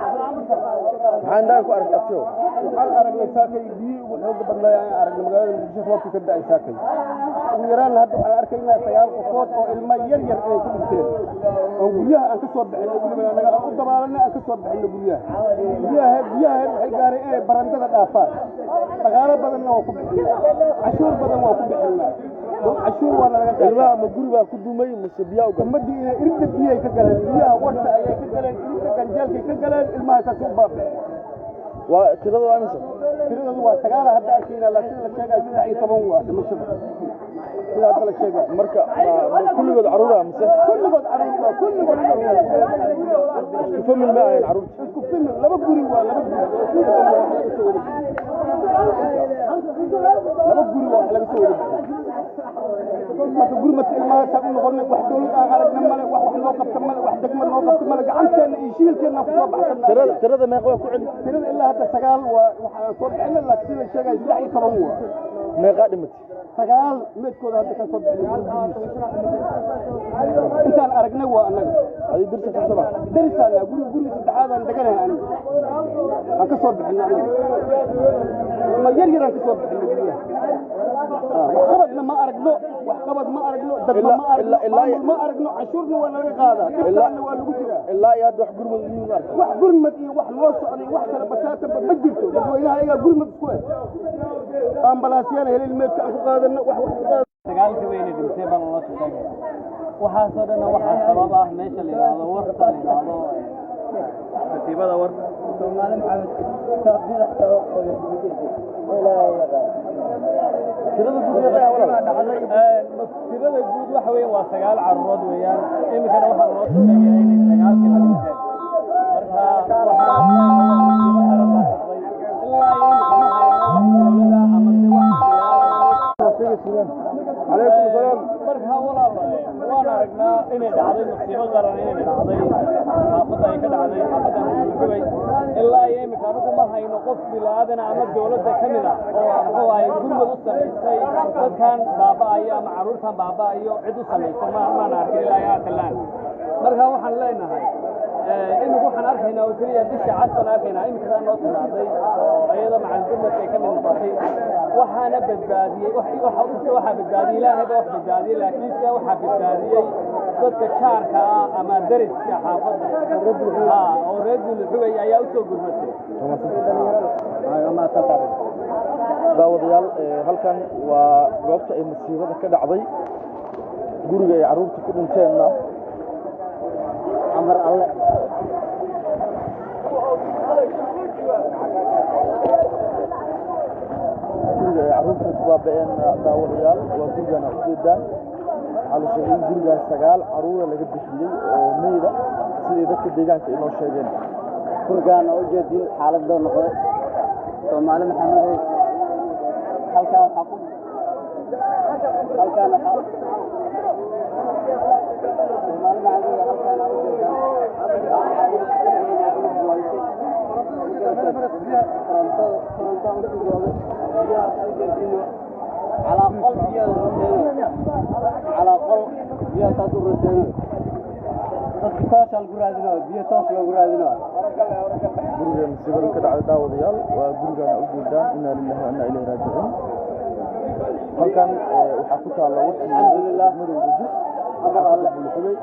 Maxaa indhaha ku aragtay, abtiyow? Waxaan aragnay saakay biyihii ugu xooga badnaa aan aragnay magaalada Muqdisho roobkii ka da'ay saakay. Ugu yaraan hadda waxaan arkaynaa 9 qofood oo ilmo yar yar inay ku dhinteen oo guryaha aan ka soo bixinay, weliba annaga aan u dabaalanay, aan ka soo bixinay guryaha. Biyaha heer waxay gaareen inay barandada dhaafaan. Dhaqaalo badanna waa ku bixinaa, cashuur badan waa ku bixinaa, cashuur waa nalaga qaataa. Ilmaha ma guri baa ku dumay mise biyaa u galay? Ummaddii inay iridda biyay ka galeen, biyaha warta ayay ka galeen, iridda ganjeelkay ka galeen, ilmaha saas u baaba'een. Waa tirada waa imisa? Tiradoodu waa 9 hadda arkayna, laakiin la sheegaya 13 waa dhimashada sida hadda la sheegaya. Marka ma kulligood carruur ah mise? Kulligood caruur waa, kulligood caruur. Isku family ma ahayn carruurta? Isku family, laba guri waa, laba guri oo isku dhegan waa wax laga soo wada bixiyey. Laba guri waa wax laga soo wada bixiyey. Marka gurmadka ilmahaasaan u noqonay, wax dowlad aan aragna male, wax wax noo qabta male, wax degma noo qabta male. Gacanteenna iyo shibilkeenna ku soo baxsanaa. Tirada meeqa waa ku celi? Tirada ilaa hadda 9 waa waxaan soo bixinay, laakiin sida la sheegaya 13 waa. Meeqaa dhimatay? 9 meedkooda hadda ka soo bixinay gurigiisa intaan aragnay waa annaga. Adi dirsa kasaba? Darisaana guri, guriga saddexaadaan deganahay aniga, aan ka soo bixinay anaga, ma yar yaraan ka soo bixinay guryaha. Waxqabadna ma aragno, waxqabad ma aragno, degmo ma aragno, maamul ma aragno, cashuurna waa naga qaadaa, dhibkaana waa lagu jiraa. Ilaa iyo hadda wax gurmad yihiin ma arka? Wax gurmad iyo wax noo socday, wax kale bataatanba ma jirto. Dadweynaha ayagaa gurmad isku eh, ambalaasyaana helin meedka aan ku qaadano, wax wax ku qaadano. 9kii weyne dhintay baa loola soo sheegaya. Waxaasoo dhanna waxaa sabab ah meesha la yidhaahdo warta, la yidhaahdo katiibada warta. Tirada guud meeqa ah, walaal? Tirada guud waxa weeye waa 9 carruurood weeyaan. Iminkana waxaa loo soo sheegaya inay 9kiiba dhinteen. Marka waxaa musiibo qaran baa dhacday. Ilaa iyo imika ma hayno wax dowlada ama se wax Calaykum salaam. Marka walaal, waan aragnaa inay dhacday musiibo qaran, inay dhacday xaafadda ay ka dhacday xaafaddan Gubay. Ilaa iyo imika anigu ma hayno qof bilaadan ama dowladda ka mid ah oo muxuu ahay gurmad u samaysay dadkan baaba'ayo ama carruurtan baaba'ayo, cid u samaysay ma maan arkin ilaa iyo haatan laan. Marka waxaan leenahay imika waxaan arkaynaa oo keliya bisha cas baan arkaynaa imikadaa noo timaaday oo iyada macal gurmadka ay ka mid noqotay. Waxaana badbaadiyey waxaa badbaadiyey Ilaahay baa wax badbaadiyey, laakiinse waxaa badbaadiyey dadka jaarka ah ama dariska xaafadda ha oo reer Buulixugay ayaa usoo gurmatay. Daawadayaal, halkan waa goobta ay masiibada ka dhacday, guriga ay carruurta ku dhinteenna amar alle. Guriga ay carruurta ku baaba'een, daawadayaal, waa gurigan aa ujeedaan. Waxaa la sheegay in gurigaas 9 carruura laga bixiyey oo meyda, siday dadka deegaanka inoo sheegeen. Gurigaan oo ujeedin xaaladda noqday Soomaali Maxamed, halkaan waxaa ku halkaan waxaa Soomaali Maxamed, halkaan aa ujeedaan koronto usigooda, biyahaas ujeedino calaa qol biyaha roseeno, calaa qol biyaha saas u roseeno. Dadka tooshaa lagu raadinayo, biyo toos loogu raadinayo. Guriga masiibada ka dhacday, daawadayaal, waa gurigan aa ujeedaan. Inaa lillahi wa innaa ilayhi raajicuun. Halkan waxaa ku taalla warkii Alxamdulilah. degmada Wadajir, xaafadda Buulixubey.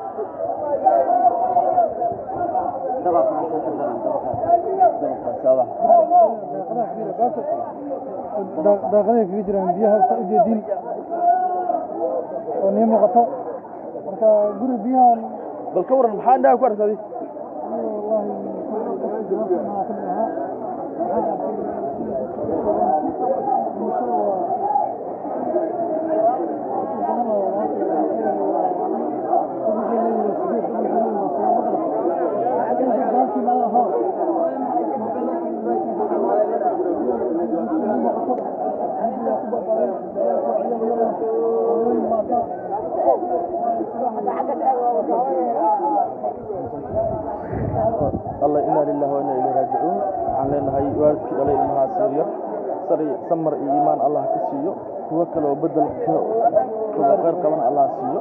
Daaqadahay kaga jiraan biyaha saa ujeediin oo nii muuqato. Marka guri biyahan Bal ka waran, maxaa indhaha ku aragtay? Wallahi maa ka mid ahaa, waxaan arkay dhimashada waa dad badan oo waxay leeyihiin 8, waxay leeyihiin waa 9. Ma garatay 9kii ma aho muuqato biyaha ku baaba'een, ciyaal yar ah, hooyooyin maata. Alla, inaa lillahi wa innaa ilayhi raajicuun. Waxaan leenahay waalidkii dhalay ilmahaas yaryar sari samar iyo iimaan Allah ka siiyo, kuwo kale oo bedel ka kuwa khayr qabana Allah siiyo.